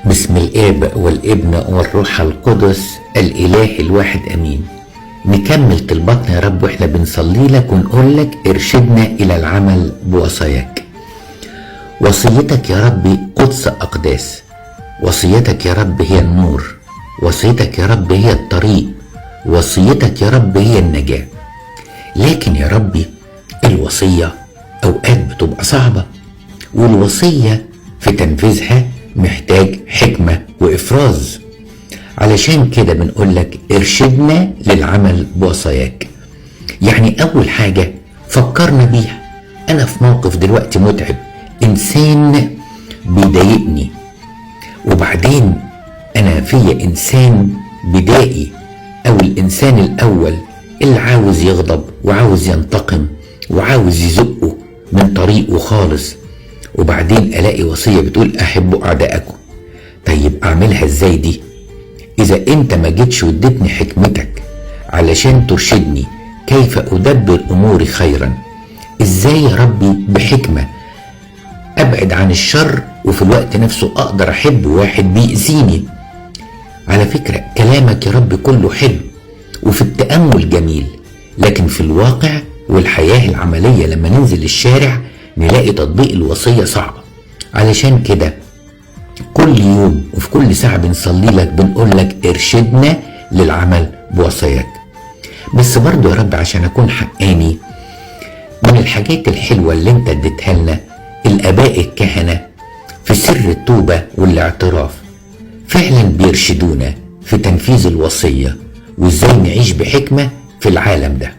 بسم الآب والابن والروح القدس الإله الواحد أمين. نكمل طلباتنا يا رب واحنا بنصلي لك ونقول لك ارشدنا إلى العمل بوصاياك. وصيتك يا رب قدس أقداس، وصيتك يا رب هي النور، وصيتك يا رب هي الطريق، وصيتك يا رب هي النجاة. لكن يا ربي الوصية أوقات بتبقى صعبة، والوصية في تنفيذها محتاج حكمة وإفراز. علشان كده بنقول لك ارشدنا للعمل بوصاياك. يعني أول حاجة فكرنا بيها، أنا في موقف دلوقتي متعب، إنسان بيضايقني، وبعدين أنا فيا إنسان بدائي أو الإنسان الأول اللي عاوز يغضب وعاوز ينتقم وعاوز يزقه من طريقه خالص، وبعدين ألاقي وصية بتقول أحبوا أعداءكم. طيب أعملها إزاي دي؟ إذا أنت ما جيتش واديتني حكمتك علشان ترشدني كيف أدبر أموري خيرا، إزاي يا ربي بحكمة أبعد عن الشر وفي الوقت نفسه أقدر أحب واحد بيأذيني؟ على فكرة كلامك يا رب كله حلو وفي التأمل جميل، لكن في الواقع والحياة العملية لما ننزل الشارع نلاقي تطبيق الوصية صعب. علشان كده كل يوم وفي كل ساعة بنصلي لك بنقول لك ارشدنا للعمل بوصاياك. بس برضو يا رب عشان أكون حقاني، من الحاجات الحلوة اللي انت اديتها لنا الآباء الكهنة في سر التوبة والاعتراف فعلا بيرشدونا في تنفيذ الوصية وازاي نعيش بحكمة في العالم ده.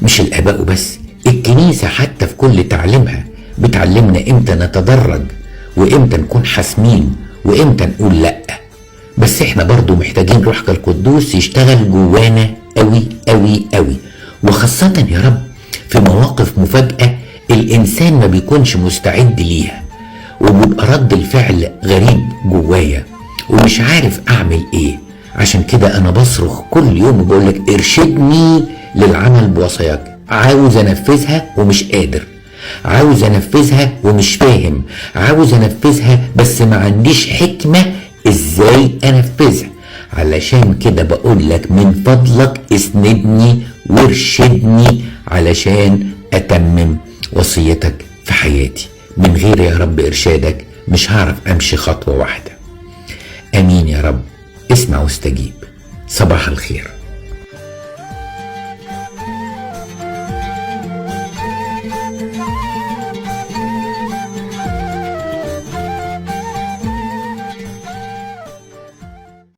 مش الآباء بس، الكنيسة حتى في كل تعليمها بتعلمنا امتى نتدرج وامتى نكون حاسمين وامتى نقول لأ. بس احنا برضو محتاجين روحك القدوس يشتغل جوانا قوي قوي قوي، وخاصة يا رب في مواقف مفاجأة الإنسان ما بيكونش مستعد ليها، وبيبقى رد الفعل غريب جوايا ومش عارف أعمل إيه. عشان كده أنا بصرخ كل يوم وبقولك ارشدني للعمل بوصاياك. عاوز أنفذها ومش قادر، عاوز أنفذها ومش فاهم، عاوز أنفذها بس ما عنديش حكمة إزاي أنفذها. علشان كده بقولك من فضلك اسندني وارشدني علشان أتمم وصيتك في حياتي. من غير يا رب إرشادك مش هعرف أمشي خطوة واحدة. أمين يا رب، اسمع واستجيب. صباح الخير.